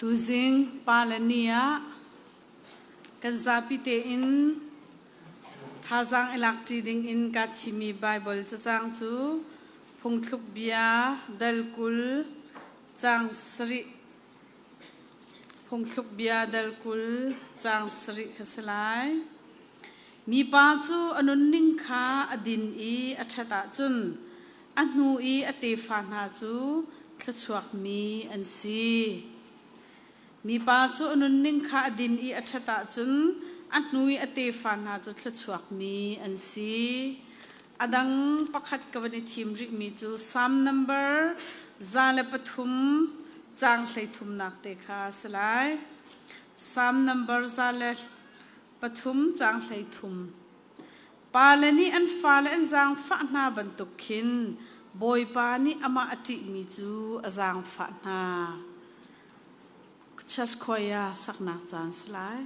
Tuzing pale ni ah kan zapi tein thazaang i lakṭi dingin kaa thimmi Baibal cacang cu Phungthluk Bia dal 20 caang 7 Phungthluk Bia dal 20 caang 7 kha si lai. Mipa cu a nunning kha a din i a ṭhat ahcun a hnu i a tefa hna cu thluachuakmi an si. Mipa cu a nunning kha a din i a ṭhat ahcun a hnu i a tefa hna cu thluachuakmi an si. A dang pakhat ka van i thim rihmi cu Psalm number 103 caang 33nak te kha a si lai. Psalm number 103 caang 33. Pale nih an fale an zaangfah hna bantuk khin Bawipa nih amah a ṭihmi cu a zaangfah hna. Church choir saknak caan si lai.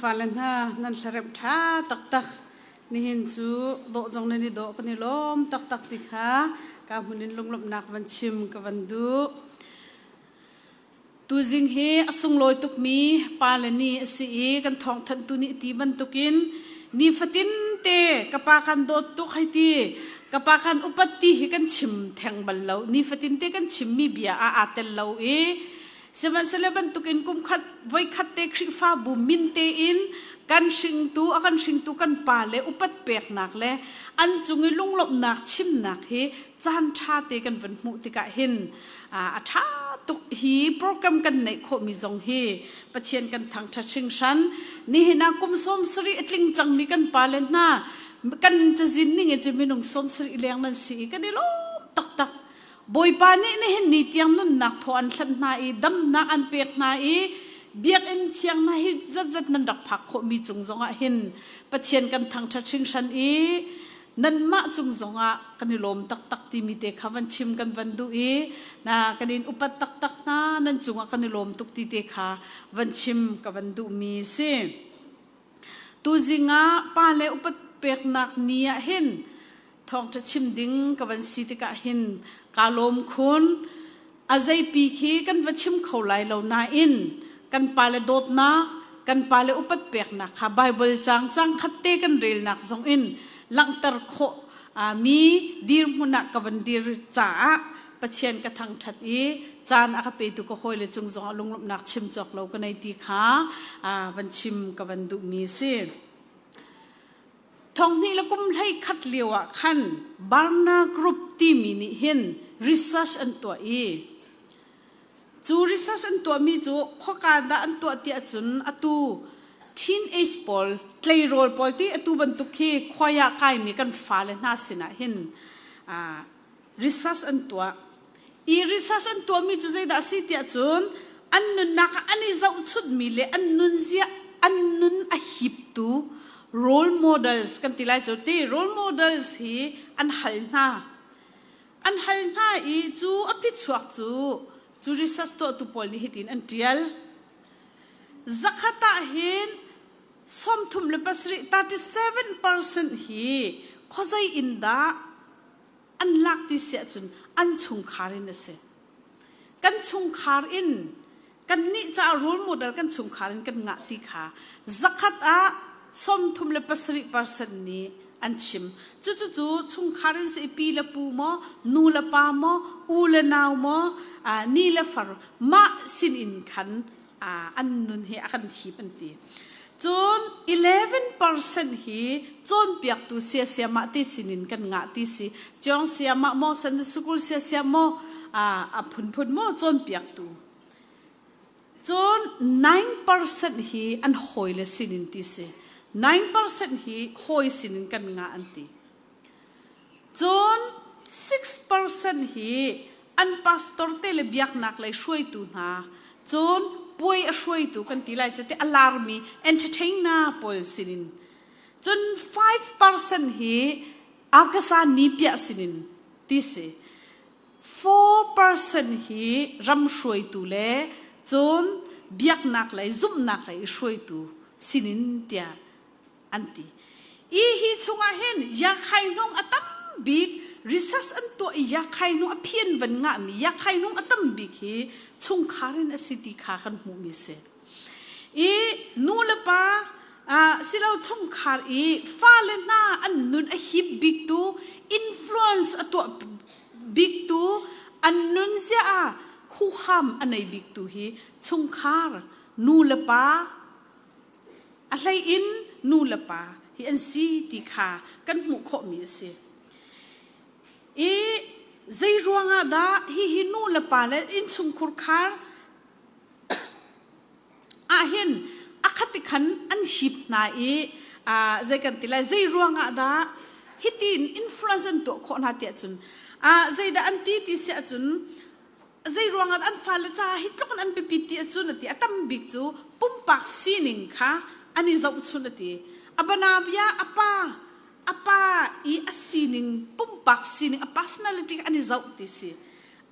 fale hna nan hlaremh ṭha taktak. Nihin cu dawh zong nan i dawh kan i lawm taktak ti kha ka hmun in lunglawmhnak van chim ka van duh. Tuzing hi a sunglawi tukmi pale ni a si i kan thawngthanhtu nih ti bantukin nifatin te ka pa kan dawt tuk hei ti ka pa kan upat ti hi kan chim theng bal lo nifatin te kan chimmi bia ah aa tel lo i sihmanhsehlaw bantukin kum khat voikhat te Khrihfabu min tein kan hringtu a kan hringtu kan pa le upat peknak le an cung i lunglawmhnak chimnak hi caan ṭha te kan van hmuh tikah hin a ṭha tuk. Hi program kan neih khawhmi zong hi Pathian kan thangṭhat hringhran. Nihin ah kum 70 a tling cangmi kan pale hna kan cazin ning in cu minung 70 leng nan si i kan i lawm taktak. Bawipa nih nihin ni tiang nunnak thaw an hlanh hna i damnak an pek hna i biakinn thiang hna hi zatzat nan rak phak khawhmi cung zongah hin Pathian kan thangṭhat hringhran i nanmah cung zongah kan i lawm taktak timi te kha van chim kan van duh i na kan in upat taktak hna, nan cungah kan i lawm tuk ti te kha van chim ka van duhmi si. Tuzing ah pa le upat peknak ni ah hin thawngṭha chim ding ka van si tikah hin kaa lawm khun. A zeipi khi kan va chim kho lai lo nain kan pale dawtnak, kan pale upat peknak kha Bible caang caang khat te kan relnak zong in langhter khawh mi dirhmun ah ka van dir caah Pathian ka thangṭhat i caan a ka petu ka hawile cung zongah lunglawmhnak chim cawk lo ka nei ti kha van chim ka van duhmi a si. Thonghnih le kum 11 lio ah khan Barna Group timi nih hin research an tuah i cu research an tuahmi cu khuaka dah an tuah tiah cun atu teenage pawl tleirawl pawl ti atu bantuk khi khuai ah kaimi kan fale hna sinah hin research an tuah i research an tuahmi cu zeidah a si tiah cun an nunnak ah an i zohchunhmi le an nunzia an nun a hiptu role models kan ti lai cu ti role models hi an hal hna an hal hna i cu a phichuak cu cu research tuahtu pawl nih hitin an tial zakhat ah hin 37 37% hi khuazei in dah an lak ti si ahcun an chungkhar in a si. Kan chungkhar in kannih caah role model kan chungkhar in kan ngah ti kha zakhat ah 37% nih an chim. Cucu chungkhar in si pi le pu maw, nu le pa maw, u le nau maw, ni le far mah sin in khan an nun hi a kan hip an ti. Cun 11% hi cawnpiaktu siasiamah ti sinin kan ngah ti si. Ciong siamah maw, Sunday school siasia maw, a phunphun maw cawnpiaktu. Cun 9% hi an hawile sinin ti si. 9% hi hawi sinin kan ngah an ti. Cun 6% hi an pastor te le biaknak lei hruaitu hna, cun puai a hruaitu kan ti lai cu te a larmi entertainer pawl sinin, cun 5% hi akasa ni piah sinin ti si. 4% hi ram hruaitu le cun biaknak lei zumhnak lei hruaitu sinin tiah an ti. I hi chungah hin yakhainung a tam bik research an tuah i yakhainung a phian van ngahmi yakhainung a tam bik hi chungkhar in a si ti kha kan hmuhmi si. I nu le pa silo chungkhar i fale hna an nun a hip bik tu influence a tuah bik tu an nun zia ah huham a nei bik tu hi chungkhar nu le pa A hlei in nu le pa hi an si ti kha kan hmuh khawhmi a si. I zei ruangah dah hihi nu le pa le innchungkhur khar ahhin a khat i khan an hip hna i zei kan ti lai zei ruangah dah hitin influence an tuah khawh hna tiah cun zeidah an ti ti si ahcun zei ruangah an fale caah hi tluk in an biapit ti ahcun a ti. A tam bik cu pumpak sining kha an i zohchun a ti. A banabia a pa a pa i a sining pumpak sining a personality kha an i zoh ti si.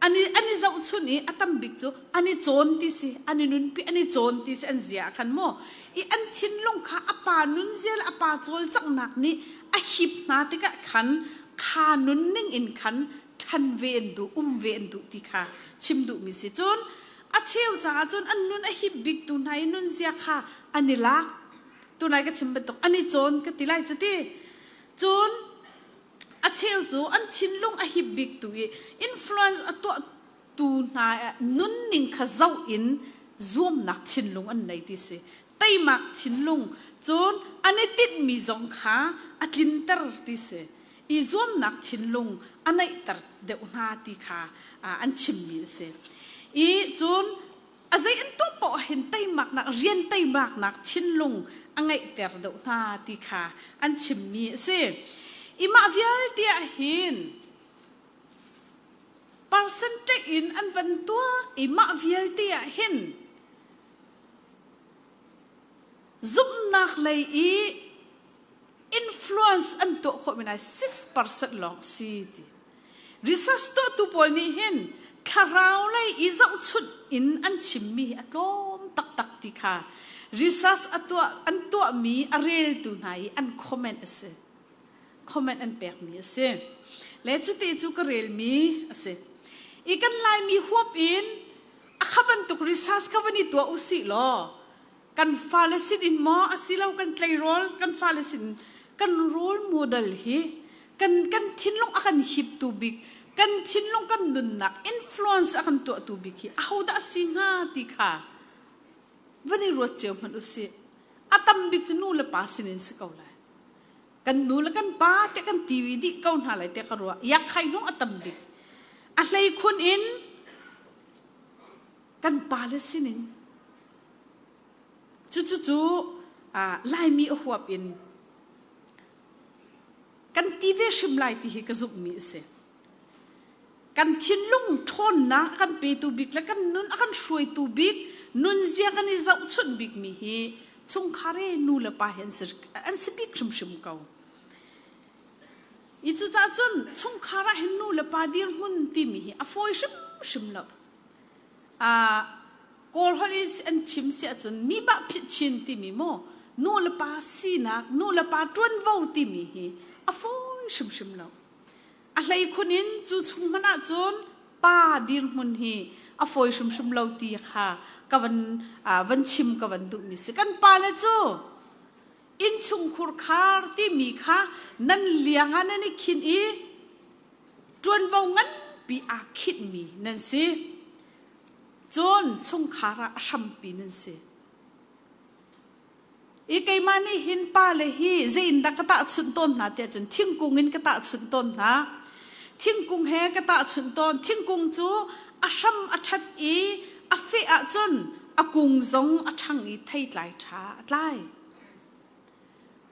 An i, an i zohchun i a tam bik cu an i cawn ti si, an i nunpi, an i cawn ti si an zia ah khan maw. I an thinlung kha a pa nunzia le a pa cawlcanghnak nih a hip hna tikah khan kha nunning in khan ṭhan ve an duh, um ve an duh ti kha chim duhmi si. Cun a cheu caah cun an nun a hip biktu hna i nunzia kha an i lak. Tunai ka chim bantuk an i cawn ka ti lai cu ti. Cun a cheu cu an thinlung a hip biktu i influence a tuahtu hna nunning kha zoh in zuamnak thinlung an nei ti si. Teimak thinlung cun an i tinhmi zong kha a tlinter ti si. I zuamnak thinlung a neihter deuh hna ti kha an chimmi a si. I cun a zei an tuah paoh hin teimaknak rian teimaknak thinlung a ngeihter deuh hna ti kha an chimmi a si. I mah vialte ah hin percentage in an van tuak i mah vialte ah hin zumhnak lei i influence an tuah khawh mi nai 6% lawng si ti. Research tuahtu pawl nih hin thlarau lei i zohchunh in an chimmi hi a tlawm taktak ti kha research a tuah an tuahmi a reltu hna i an comment a si. Comment an pekmi a si. Le cuti cu ka relmi a si. I kan Laimi huap in a kha bantuk research kha van i tuah usih law kan fale sin in maw asilo kan tleirawl kan fale sin kan role model hi kan kan thinlung a kan hiptu bik kan thinlung kan nunnak influence a kan tuahtu bik hi ahodah a si hnga ti kha van i ruat cio hmanh usih. A tam bik cu nu le pa sinin si ko lai. Kan nu le kan pa te kan ti dih ko hna lai te ka ruah. Yak khai hnung a tam bik. A hlei khun in kan pa le sinin Cucu cu Laimi a huap in kan ti ve hrim lai ti hi ka zumhmi a si. Kan thinlung ṭhawnnak a kan petu bik le kan nun a kan hruaitu bik, nunzia kan i zohchunh bikmi hi chungkhar i nu le pa hi an si, an si bik hrimhrim ko. I cucaah cun chungkhar ah hin nu le pa dirhmun timi hi a fawi hrimhrim lo. Kawl holh in an chim si ahcun mi bah phit chin timi maw nu le pa sinak nu le pa ṭuanvo timi hi a fawi hrimhrim lo. A hleikhun in cu chung hmanh ahcun pa dirhmun hi a fawi hrimhrim lo ti kha ka van van chim ka van duhmi si. Kan pale cu innchungkhur khar timi kha nan liang ah nan i khinh i ṭuanvo nganpi aa khinhmi nan si. Cun chungkhar ah a hrampi nan si. I keimah nih hin pale hi zei in dah ka tahchunh tawn hna tiah cun thingkung in ka tahchunh tawn hna. Thingkung he ka tahchunh tawn. Thingkung cu a hram a ṭhat i a feh ahcun a kung zong a ṭhang i theitlai ṭha a tlai.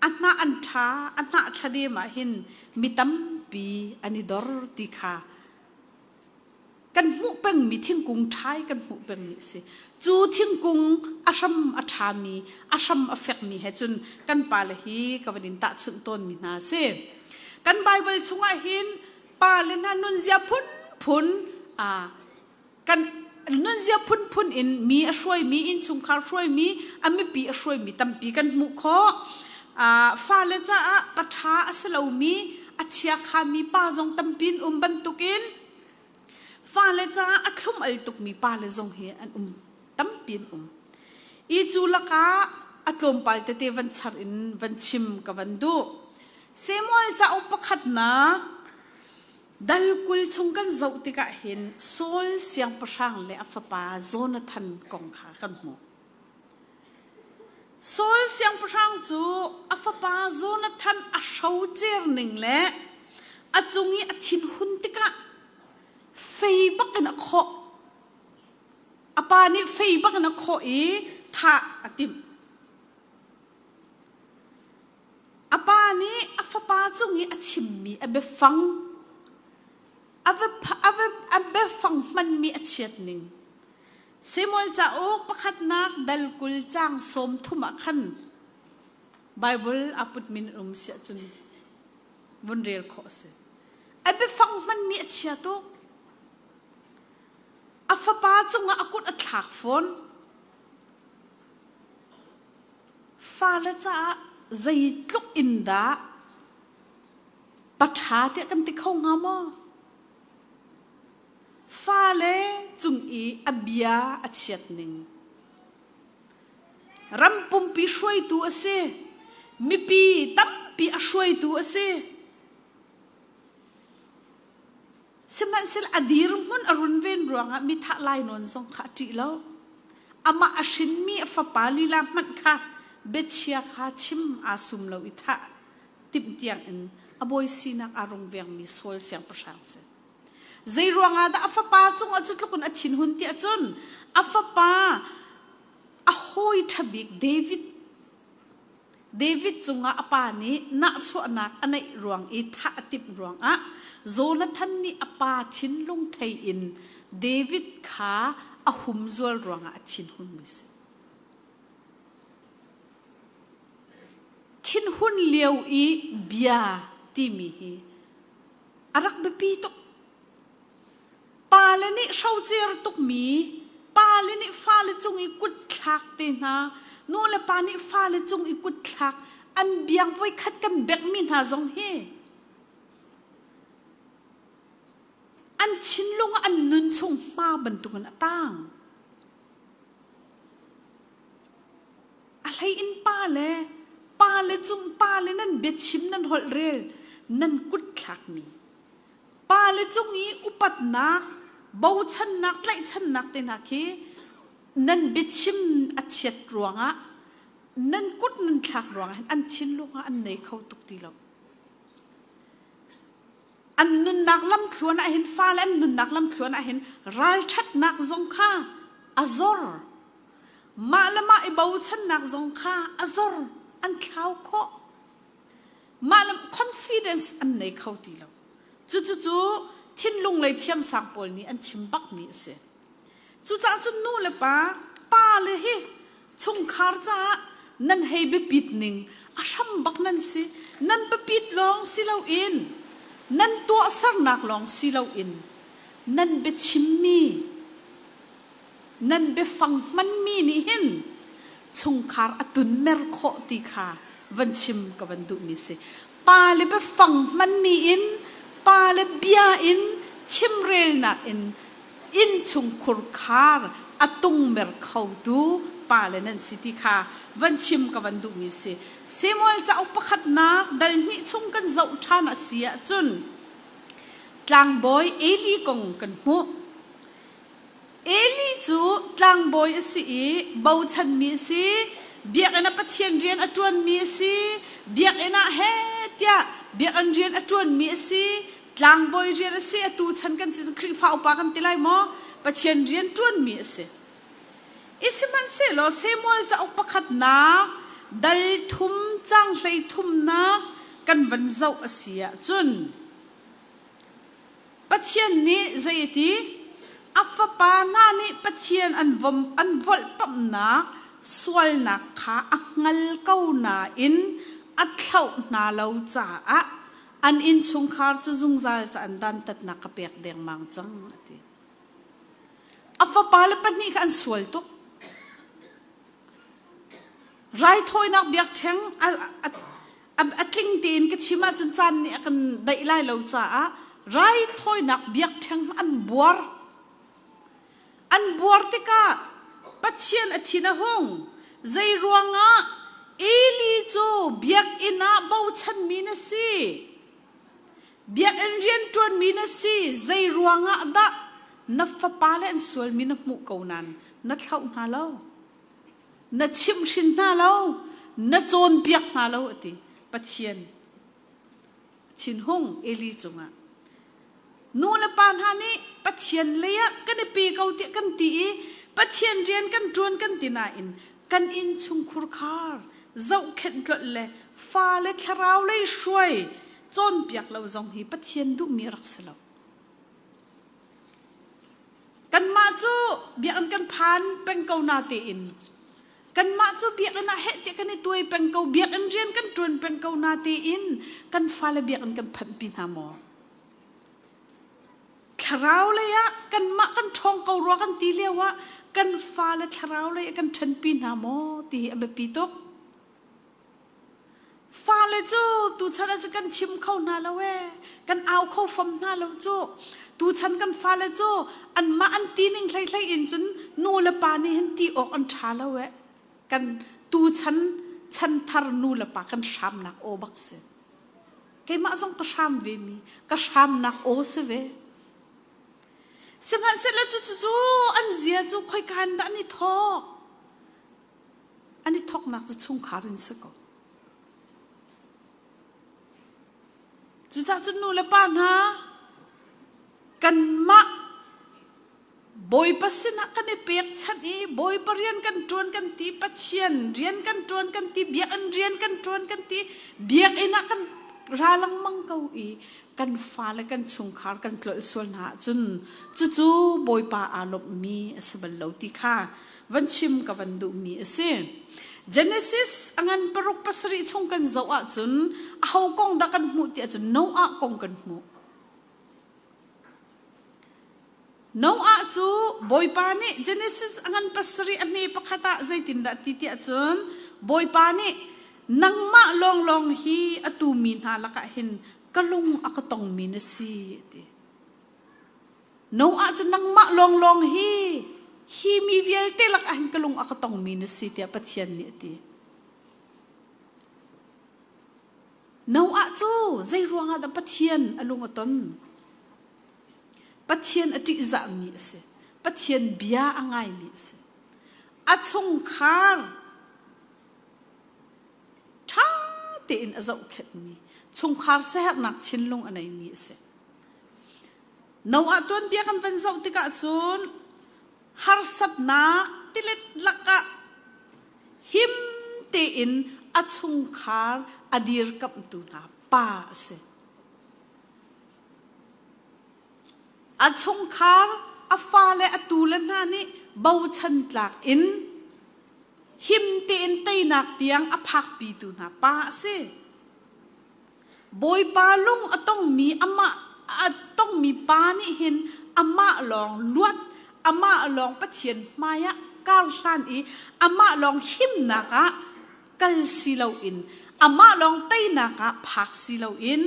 A hnah an ṭha, a hnah thladem ah hin mi tampi an i dor ti kha kan hmuh pengmi thingkung ṭhai kan hmuh pengmi a si. Cu thingkung a hram a ṭhami, a hram a fekmi he cun kan pale hi ka van in tahchunh tawnmi hna a si. Kan Baibal chungah hin pale hna nunzia phunphun kan nunzia phunphun in mi a hruaimi, innchungkhar hruaimi, a mipi a hruaimi tampi kan hmuh khawh. Fale caah pa ṭha a si lomi, a chiakhami pa zong tampi an um bantukin fale caah a thlum al tukmi pale zong hi an um tampi an um. I cu lakah a tlawmpal tete van char in van chim ka van duh. Samuel cauk pakhatnak Dal 20 chung kan zoh tikah hin Saul siangpahrang le a fapa Jonathan kong kha kan hmuh. Saul siangpahrang cu a fapa Jonathan a hrocer ning le a cung i a thinhun tikah fei bak in a khawh. A pa nih fei bak in a khawh i thah a timh. A pa nih a fapa cung i a chimmi a biafang a biafang hmanmi a chiat ning. Samuel cauk pakhatnak dal 20 caang 30 ah khan Baibal aa putmi nan um si ahcun vun rel khawh a si. A biafang hmanmi a chia tuk. A fapa cungah a kut a thlak fawn. Fale caah zeitluk in dah paṭha tiah kan ti kho hnga maw? Fale cung i a bia a chiat ning. Ram pumpi hruaitu a si. Mipi tampi a hruaitu a si. Sihmanhsehlaw a dirhmun a runven ruangah mi thah lainawn zong kha a ṭih lo. Amah a hrinmi a fapa lila hmanh kha biachia kha chim aa sum lo i thah timh tiangin a bawi sinak aa rungvengmi Saul siangpahrang a si. Zei ruangah dah a fapa cungah cu tluk in a thinhun tiah cun a fapa a hawi ṭha bik David David cungah a pa nih nahchuahnak a neih ruang i thah a timh ruangah Jonathan nih a pa thinlung thei in David kha a humzual ruangah a thinhunmi si. Thinhun lio i bia timi hi a rak biapi tuk. Pale nih hrocer tukmi, pale nih fale cung i kutthlak te hna, nu le pa nih fale cung i kutthlak, an biang voikhat kan bekmi hna zong hi an thinlung ah an nun chung hma bantukin a tang. A hlei in pale, pale cung pale nan biachim nan holh rel, nan kutthlakmi Pale cung i upatnak, bochannak, tlaihchannak te hna khi nan biachim a chiat ruangah nan kut nan thlak ruangah hin an thinlung ah an nei kho tuk ti lo. An nunnak lamthluan ah hin fale an nunnak lamthluan ah hin ralṭhatnak zong kha a zor. Mah le mah i bochannak zong kha a zor. An thlau khawh. Mah le confidence an nei kho ti lo. Cucucu thinlung lei thiamsang pawl nih an chim bakmi a si. Cucaah cun nu le pa, pa le hi chungkhar caah nan hei biapit ning a hram bak nan si. Nan biapit lawng si loin, nan tuahsernak lawng si loin, nan biachimmi, nan biafang hmanmi nih hin chungkhar a tunmer khawh ti kha van chim ka van duhmi si. Pa le biafang hmanmi in, pa le bia in, chimrelnak in innchungkhur khar a tungmer khotu pa le nan si ti kha van chim ka van duhmi si. Samuel cauk pakhatnak dal hnih chung kan zoh ṭhan a si ahcun tlangbawi Eli kong kan hmuh. Eli cu tlangbawi a si i bochanmi a si. Biakinn ah Pathian rian a ṭuanmi a si. Biakinn ah heh tiah biakinn rian a ṭuanmi a si. Tlangbawi rian a si. Atu chan kan si Khrihfa upa kan ti lai maw? Pathian rian ṭuanmi a si. I sihmanhsehlaw Samuel cauk pakhatnak dal thum cang hlei thumnak kan van zoh a si ahcun Pathian nih zei a ti? A fapa hna nih Pathian an vom an volhpamhnak sualnak kha a hngal ko nain a thlauh hna lo caah an innchungkhar cu zungzal ca an dantatnak ka pek dengmang cang a ti. A fapale pahnih kha an sual tuk. Raithawinak biakṭheng a tling tein ka chim ahcun caan nih a kan daih lai lo caah raithawinak biakṭheng an buar. An buar tikah Pathian a thin a hung. Zei ruangah Eli cu biakinn ah bochanmi na si? Biakinn rianṭuanmi na si. Zei ruangah dah na fapale an sualmi na hmuh ko nain na thlauh hna lo? Na chimhhrin hna lo, na cawnpiak hna lo a ti. Pathian thinhung Eli cungah. Nu le pa hna nih Pathian lei ah kan i pe ko tiah kan ti i Pathian rian kan ṭuan kan ti nain kan innchungkhur khar zohkhenh tlolh le fale thlarau lei hruai cawnpiak lo zong hi Pathian duhmi a rak si lo. Kanmah cu biakinn kan phan peng ko na tein kanmah cu biakinn ah heh tiah kan i tuai peng ko biakinn rian kan ṭuan peng ko na tein kan fale biakinn kan phanhpi hna maw? Thlarau lei ah kanmah kan ṭhawng ko rua kan ti lio ah kan fale thlarau lei ah kan ṭhenpi hna maw ti hi a biapi tuk. Fale cu tuchan ah cun kan chim kho hna lo ee. Kan au kho fom hna lo cu. Tuchan kan fale cu anmah an ti ning hleihlei in cun nu le pa nih hin ti awk an ṭha lo ee. Kan tuchan chanthar nu le pa kan hramnak aw bak si. Keimah zong ka hram ve mi ka hramnak aw si ve. Sihmanhsehlaw cucu an zia cu khoika in dah an i thawk? An i thawknak cu chungkhar in si ko. Cucaah cun nu le pa hna kanmah Bawipa sinah kan i pekchanh i Bawipa rian kan ṭuan kan ti, Pathian rian kan ṭuan kan ti, biakinn rian kan ṭuan kan ti, biakinn ah kan ra lengmang ko i kan fale kan chungkhar kan tlolh sual hna ahcun cucu Bawipa aa lawmhmi a si bal lo ti kha van chim ka van duhmi a si. Genesis a ngan paruk pasarih chung kan zoh ahcun aho kong dah kan hmuh ti ahcun Noah kong kan hmuh. Noah cu Bawipa nih Genesis a ngan pasarih a hme pakhat ah zeitindah ti tiah cun Bawipa nih nangmah lawnglawng hi a tumi hna lakah hin ka lung a ka tongmi na si a ti. Noah cu nangmah lawnglawng hi hi mi vialte lakah hin ka lung a ka tongmi na si tiah Pathian nih a ti. Noah cu zei ruangah dah Pathian a lung a ton? Pathian a ṭihzahmi a si. Pathian bia a ngaimi a si. A chungkhar ṭha tein a zohkhenhmi, chungkhar siaherhnak thinlung a neimi a si. Noah tuanbia kan van zoh tikah cun harsatnak tilet lakah him tein a chungkhar a dirkamhtu hna pa a si. A chungkhar, a fale, a tule hna nih bochan tlak in him tein teinak tiang a phakpitu hna pa a si. Bawipa lung a tongmi amah a tongmi pa nih hin amah lawng luat, amah lawng Pathian hmaiah kar hlan i amah lawng himnak ah kal si loin amah lawng teinak ah phak si loin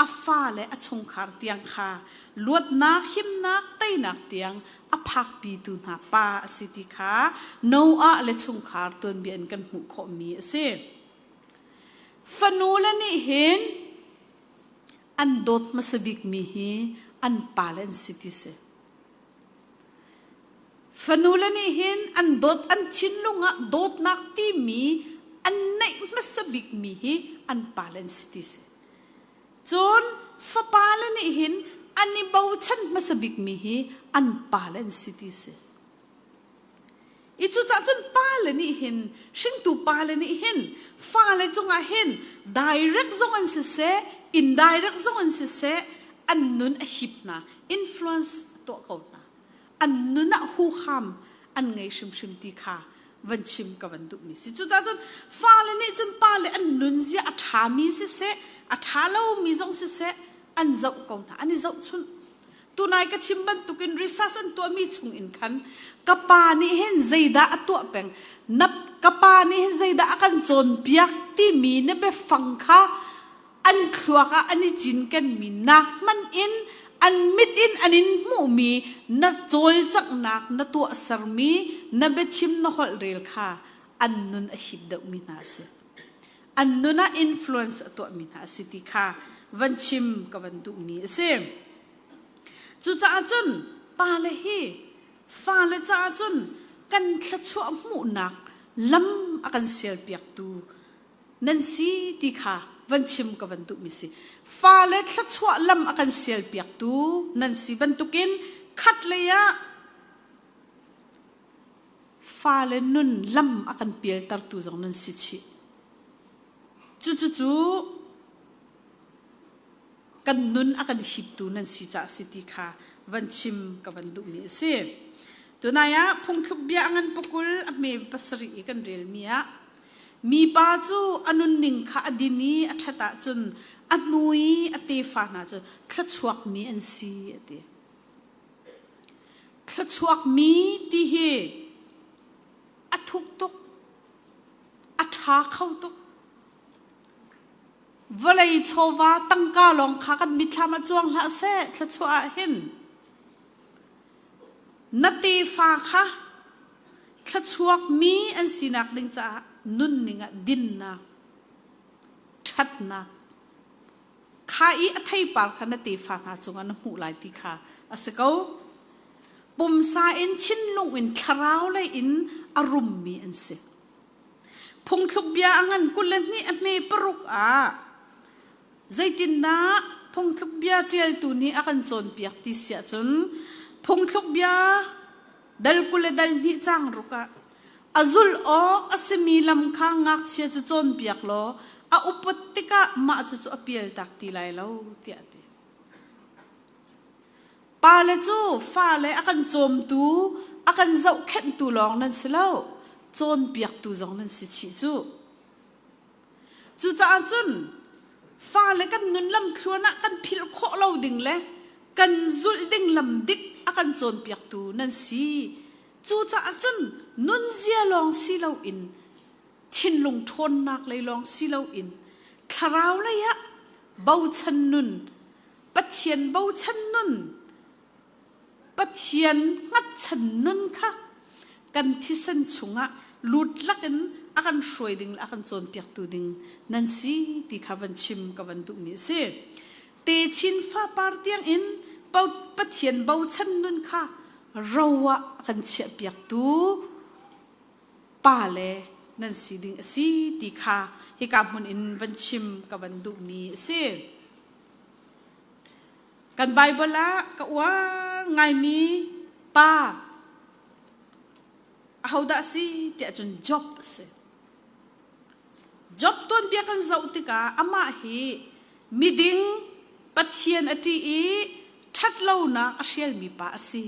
a fale a chungkhar tiang kha luatnak himnak teinak tiang a phakpitu hna pa a si ti kha Noah le chungkhar tuanbia in kan hmuh khawhmi a si. Fanu le nih hin an dawt hmasa bikmi hi an pale an si ti si. Fanu le nih hin an dawt an thinlung ah dawtnak timi an neih hmasa bikmi hi an pale an si ti si. Cun fapa le nih hin an i bochan hmasa bikmi hi an pale an si ti si. I cucaah cun pale nih hin hringtu pale nih hin fale cungah hin direct zong an siseh indirect zong an siseh an nun a hip hna influence a tuah ko hna an nun ah huham an ngei hrimhrim ti kha van chim ka van duhmi si cucaah cun fale nih cun pale an nunzia a ṭhami siseh a ṭha lomi zong siseh an zoh ko hna an i zohchunh Tunai ka chim bantukin research an tuahmi chung in khan ka pa nih hin zeidah a tuah peng na ka pa nih hin zeidah a kan cawnpiak timi na biafang kha an thluak ah an i cinkenmi nak hmanh in an mit in an in hmuhmi na cawlcanghnak na tuahsermi na biachim na holh rel kha an nun a hip deuhmi hna a si an nun ah influence a tuahmi hna a si ti kha van chim ka van duhmi a si. Cucaah cun pale hi fale caah cun kan thluachuah hmuhnak lam a kan sialpiaktu nan si ti kha van chim ka van duhmi si. Fale thluachuah lam a kan sialpiaktu nan si bantukin khat lei ah fale nun lam a kan pialtertu zong nan si chih. Cucucu kan nun a kan hiptu nan si caah si ti kha van chim ka van duhmi a si. Tunai ah phungthluk bia a ngan pakul a hme pasarih i kan relmi ah mipa cu a nunning kha a din i a ṭhat ahcun a hnu i a tefa hna cu thluachuakmi an si a ti. Thluachuakmi ti hi a thuk tuk, a ṭha kho tuk. Vawlei chawva tangka lawng kha kan mitthlam ah cuang hlah seh thluachuah ah hin. Na tefa kha thluachuakmi an sinak ding caah nunning ah dinnak, ṭhatnak, kha i a theipar kha na tefa hna cungah na hmuh lai ti kha a si ko. Pumsa in thinlung in thlarau lei in a rummi an si. Phungthluk bia a ngan 22 a hme paruk ah zeitindah phungthluk bia ṭialtu nih a kan cawnpiak ti siah cun phungthluk bia dal 20 le dal hnih caang ruk ah a zulh awk a simi lam kha ngakchia cu cawnpiak law a upat tikah mah cucu a pialtak ti lai lo tiah a ti. Pale cu fale a kan cawmtu, a kan zohkhenhtu lawng nan si lo, cawnpiaktu zong nan si chih cu. Cucaah cun fale kan nun lamthluan ah kan philh khawh lo ding le kan zulh ding lam dik a kan cawnpiaktu nan si. Cucaah cun nunzia lawng si loin thinlung ṭhawnnak lei lawng si loin thlarau lei ah bochan nun, Pathian bochan nun, Pathian hngatchan nun kha kan thisen chungah lut lakin a kan hruai ding le a kan cawnpiaktu ding nan si ti kha van chim ka van duhmi a si. Techin fapar tiangin Pathian bochan nun kha ro ah a kan chiahpiaktu pa le nan si ding a si ti kha hika hmun in van chim ka van duhmi a si. Kan Baibal ah ka uar ngaimi pa ahodah a si tiah cun Job a si. Job tuanbia kan zoh tikah amah hi miding Pathian a ṭih i ṭhatlonak a hrialmi pa a si.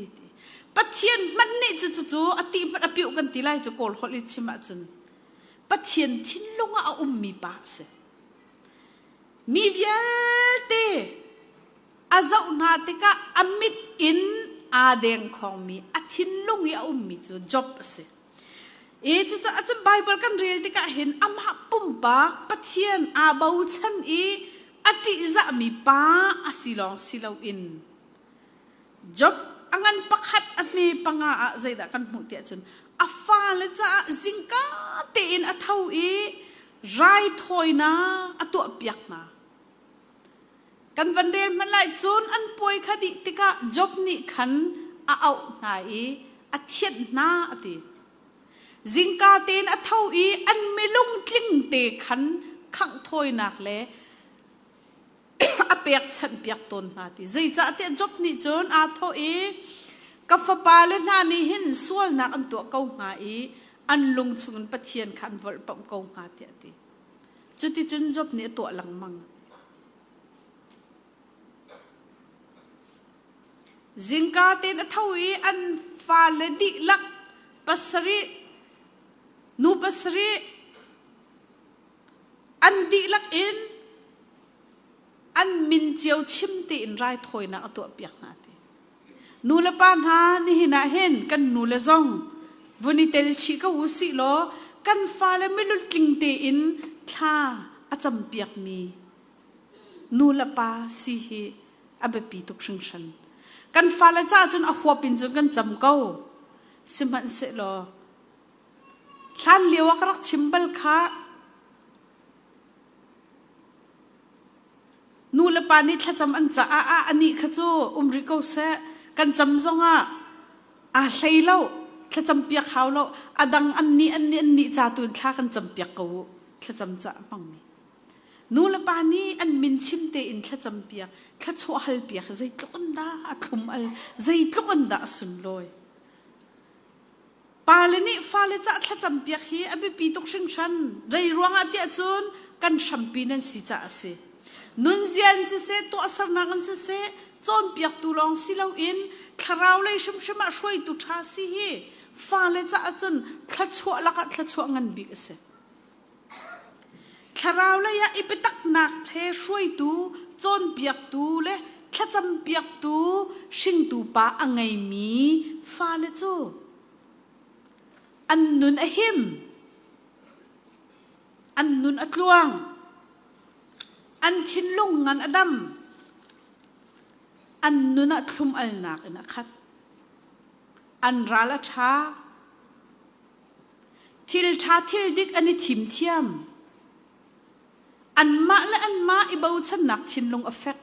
Pathian hmanh nih cu cucu a ti hmanh a piuh kan ti lai cu Kawl holh in chim ahcun Pathian thinlung ah a ummi pa a si. Mi vialte a zoh hna tikah a mit in aa dengkhawngmi a thinlung i a ummi cu Job a si. I cucaah cun Baibal kan rel tikah hin amah pumpak Pathian aa bochan i a ṭihzahmi pa a si lawng si loin Job a ngan pakhat a hme panga ah zeidah kan hmuh tiah cun a fale caah zingka tein a tho i raithawinak a tuahpiak hna. Kan van rel hmanh lai cun an puai kha dih tikah Job nih khan a auh hna i a thianh hna a ti. Zingka tein a tho i an milung tling te khan khangh thawinak le a pekchanhpiak tawn hna ti. Zeicahtiah Job nih cun aa thawh i ka fapale hna nih hin sualnak an tuah ko hnga i an lung chungin Pathian kha an volhpamh ko hnga tiah a ti. Cuticun Job nih a tuah lengmang. Zingka tein a tho i an fale dihlak pasarih, nu pasarih, an dihlak in an min cio chim tein raithawinak a tuahpiak hna ti. Nu le pa hna nihin ah hin kan nu le zong vun i tel chih ko u sih law kan fale milutling tein thla a campiakmi nu le pa si hi a biapi tuk hringhran. Kan fale caah cun a huap in cun kan cam ko. Sihmanhsehlaw hlan lio ah ka rak chim bal kha Nu le pa nih thlacam an caah ah anih kha cu um rih ko seh. Kan cam zongah aa hlei lo, thlacam piak hau lo. A dang an nih an nih an nih ca tu in thla kan cam piak ko u. Thlacam ca a hmangmi. Nu le pa nih an min chim tein thlacam piak, thlachuah hal piak zeitluk in dah a thlum al, zeitluk in dah a sunlawi. Pale nih fale cah thlacam piak hi a biapi tuk hringhran. Zei ruangah tiah cun kan hrampi nan si caah a si. Nunzia in siseh, tuahsernak in siseh, cawnpiaktu lawng si loin thlarau lei hrimhrim ah hruaitu ṭha si hi fale caah cun thluachuah lakah thluachuah ngan bik a si. Thlarau lei ah i biataknak he hruaitu, cawnpiaktu le thlacam piaktu hringtu pa a ngeimi fale cu an nun a him. An nun a tluang. An thinlung ngan a dam. An nun ah thlum alnak in a khat. An ral a ṭha. Thil ṭha thil dik an i thim thiam. Anmah le anmah i bochannak thinlung a fek.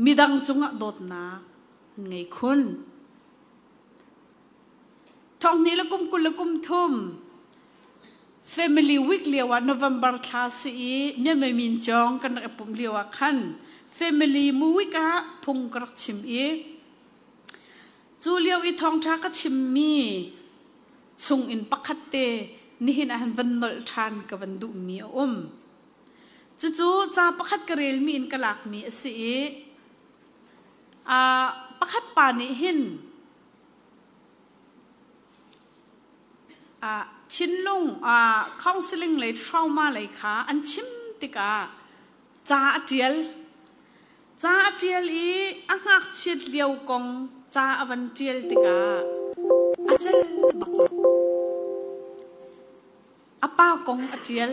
Midang cungah dawtnak an ngei khun. Thonghnih le kum 20 le kum thum Family Week lio ah November thla si i Myanmar min cawng kan rak i pumh lio ah khan Family mu week ah phung ka rak chim i cu lio i thawngṭha ka chimmi chung in pakhat te nihin ah han van nolh ṭhan ka van duhmi a um. Cucu ca pakhat ka relmi in ka lakmi a si i pakhat pa nih hin thinlung counseling lei trauma lei kha an chim tikah ca a ṭial. Ca a ṭial i a ngakchiat lio kong ca a van ṭial tikah a cel bak lo. A pa kong a ṭial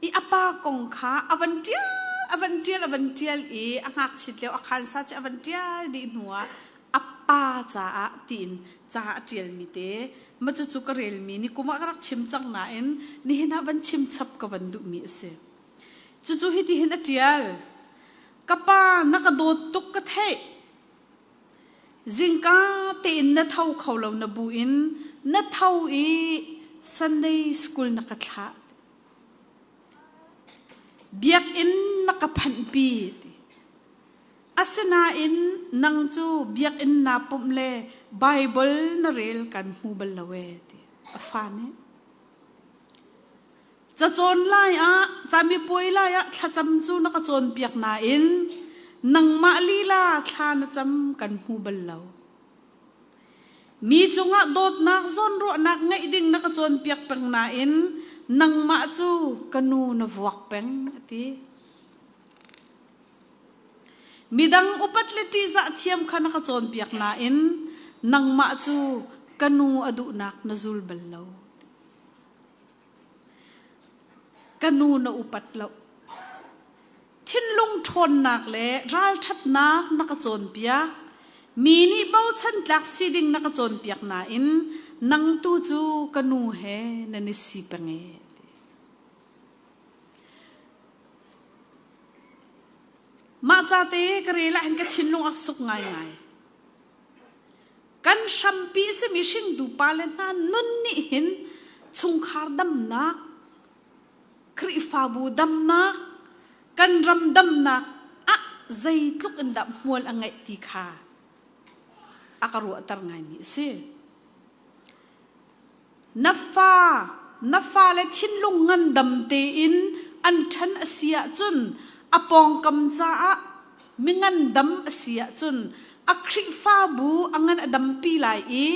i a pa kong kha a van ṭial, a van ṭial, a van ṭial i a ngakchiat lio a khansa cu a van ṭial dih hnuah a pa caah tiin ca a ṭialmi te ma cucu ka relmi ni kum ah ka rak chim cang nain nihin ah van chim chap ka van duhmi a si. Cucu hitihin a ṭial. Ka pa na ka dawt tuk ka theih. Zingka tein na tho kho lo na bu in na tho i Sunday school na ka thlah. Biakinn na ka phanhpi. Asinain nang cu biakinn naa pumh le Bible na rel kan hmu bal lo ee ti a fa nih. Cacawn lai ah camipuai lai ah thlacam cu na ka cawnpiak nain nangmah lila thla na cam kan hmu bal lo. Mi cungah dawtnak zawnruahnak ngeih ding na ka cawnpiak peng nain nangmah cu ka nu na vuak peng a ti. Midang upat le ṭihzah thiam kha na ka cawnpiak nain nangmah cu ka nu a duhnak na zul bal lo. Ka nu na upat lo. Thinlung ṭhawnnak le ralṭhatnak na ka cawnpiak. Mi nih bochan tlak si ding na ka cawnpiak nain nang tu cu ka nu he nan i si peng e. Mah ca te ka rel ah hin ka thinlung a suk ngaingai. Kan hrampi simi hringtu pale hna nun nih hin chungkhar damnak, Khrihfabu damnak, kan ram damnak ah zeitluk in dah hmual a ngeih ti kha a ka ruahter ngaimi a si. Na fa, na fale thinlung ngandam tein an ṭhan a si ahcun a pawngkam caah mi ngandam a si ahcun a Khrihfabu a ngan a dampi lai i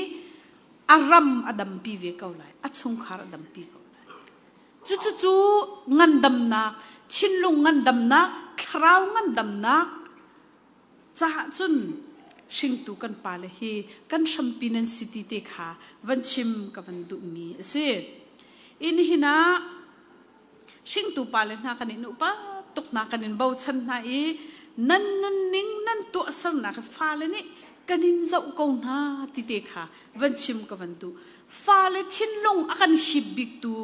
a ram a dampi ve ko lai, a chungkhar a dampi ko lai. Cucucu ngandamnak, thinlung ngandamnak, thlarau ngandamnak caah cun hringtu kan pale hi kan hrampi nan si ti te kha van chim ka van duhmi a si. In hin ah hringtu pale hna kan in upa tuk hna kan in bochan hna i nan nunning nan tuahsernak fale nih kan in zoh ko hna ti te kha van chim ka van duh. Fale thinlung a kan hip biktu,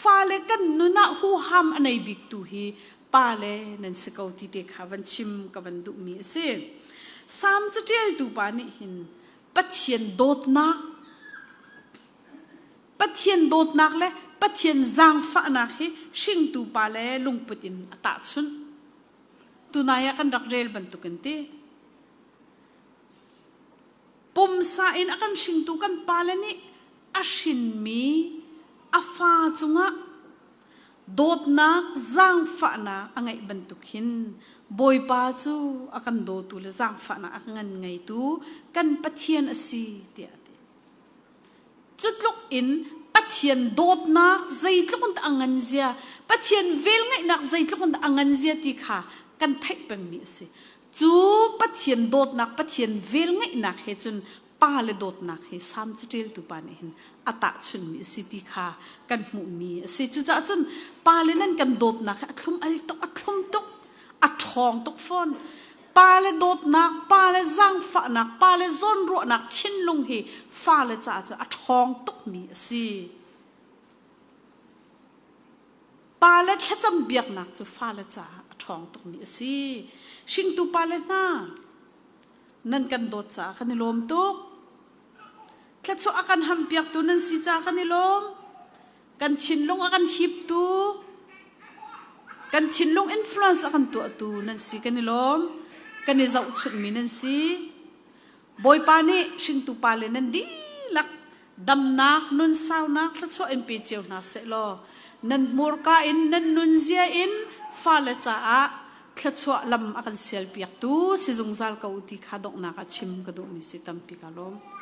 fale kan nun ah huham a nei biktu hi pale nan si ko ti te kha van chim ka van duhmi a si. Salm caṭialtu pa nih hin Pathian dawtnak Pathian dawtnak le Pathian zaangfahnak hi hringtu pa le lungput in a tahchunh. Tunai ah kan rak rel bantukin ti. Pumsa in a kan hringtu kan pale nih a hrinmi a fa cungah Dawtnak zaangfahnak a ngeih bantuk hin Bawipa cu a kan dawtu le zaangfahnak a kan ngeitu kan Pathian a si tiah a ti. Cu tluk in Pathian dawtnak zeitluk in dah a ngan zia, Pathian velngeihnak zeitluk in dah a ngan zia ti kha kan theih pengmi a si. Cu Pathian dawtnak, Pathian velngeihnak he cun pa le dawtnak hi Salm caṭialtu pa nih hin a tahchunhmi a si ti kha kan hmuhmi a si. Cucaah cun pa le nan kan dawtnak hi a thlum al tuk, a thlum tuk, a ṭhawng tuk fawn. Pa le dawtnak, pa le zaangfahnak, pa le zawnruahnak thinlung hi fale caah cun a ṭhawng tukmi a si. Pale thlacam biaknak cu fale caah a ṭhawng tukmi a si. Hringtu pale hna, nan kan dawt caah kan i lawm tuk. Thluachuah a kan hampiaktu nan si caah kan i lawm. Kan thinlung a kan hiptu, kan thinlung influence a kan tuahtu nan si kan i lawm. Kan i zohchunhmi nan si. Bawipa nih hringtu pale nan dihlak damnak, nunsaunak, thluachuah in pe cio hna seh law nan hmurka in nan nunzia in fale caah thluachuah lam a kan sialpiaktu si zungzal ko u ti kha donghnak ah chim ka duhmi si tampi ka lawm.